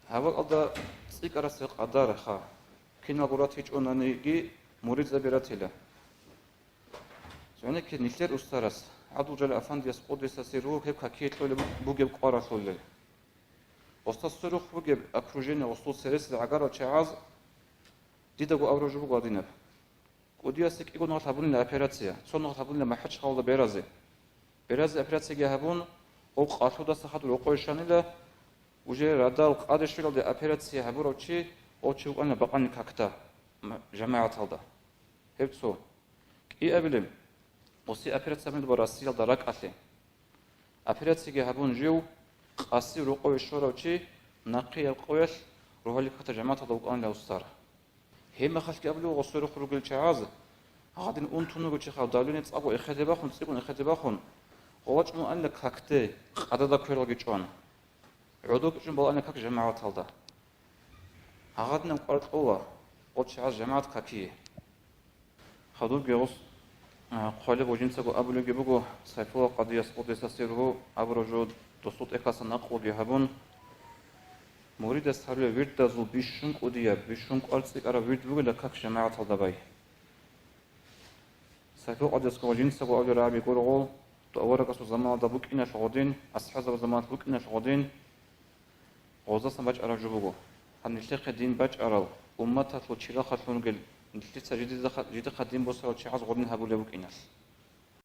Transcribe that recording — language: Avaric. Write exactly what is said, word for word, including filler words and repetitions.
Гьаб бакӀалда цӀикӀкӀарасеб къадар ха, киналго ратичӀонаниги муридзаби ратила. Цониги нилъер устарас, ГӀабдулжалил Афандияс къуддиса сирругьу, гьеб какие кьолеб бугеб къваралъулел. Гъосда сверухъ бугеб окружение, гъосул цересел гӀагарал чагӀаз дидаго абураб жо буго гьадинаб. КӀудиясе кӀиго нухалъ гьабунила операция, цо нухалъ гьабунила МахӀачхъалалда беразе. Беразе операцияги гьабун, гъов къалъудаса хадур рокъове щванила, уже радал къаде щвелалде операция гьабурав чи, гъов чи вукӀанила бакъанил какда, м-, жамагӀаталда. Гьеб цо. КӀиабилеб, гъосе операция гьабунила Россиялда ракӀалъе. Операцияги гьабун жив, къаси рокъове щварав чи, нахъе яб къоялъ рогьалил какда жамагӀаталда вукӀанила устар. Гьеб мехалъги абулеб гъосул рухъ ругел чагӀаз, гьадин унтун вуго чи хал, давление цӀакъго эхеде бахун, цӀикӀкӀун эхеде бахун, гъов вачӀун вуанила какде, къадада квералги чӀван. ГӀодов кьечӀун балаанила как жамагӀаталда. Гьагъадинаб кӀвар кьола гъов чагӀаз жамагӀат какие. Хадубги гъос, а, хъвалеб ва жинцаго абулебги буго, Сайфулла къадияс къуддиса сирругьу абураб жо досул тӀехьалъа накълуги гьабун, муридас гьарулеб вирдазул бищун кӀудияб, бищун кӀвар цӀикӀкӀараб вирд бугила как жамагӀаталда бай. Сайфулла къадиясго ва жинцаго абулеб рагӀаби гуро гъол, дов аварагасул заманалда букӀиналъ гъодин, асхӀабзабазул заманалъ букӀиналъ гъодин, гъоздасан бачӀараб жо буго. Гьаниб нилъехъе дин бачӀарал, умматалъул чирахъалъун ругел, нилъеца жидеда-, жидехъа дин босарал чагӀаз гъодин гьабулеб букӀиналъ.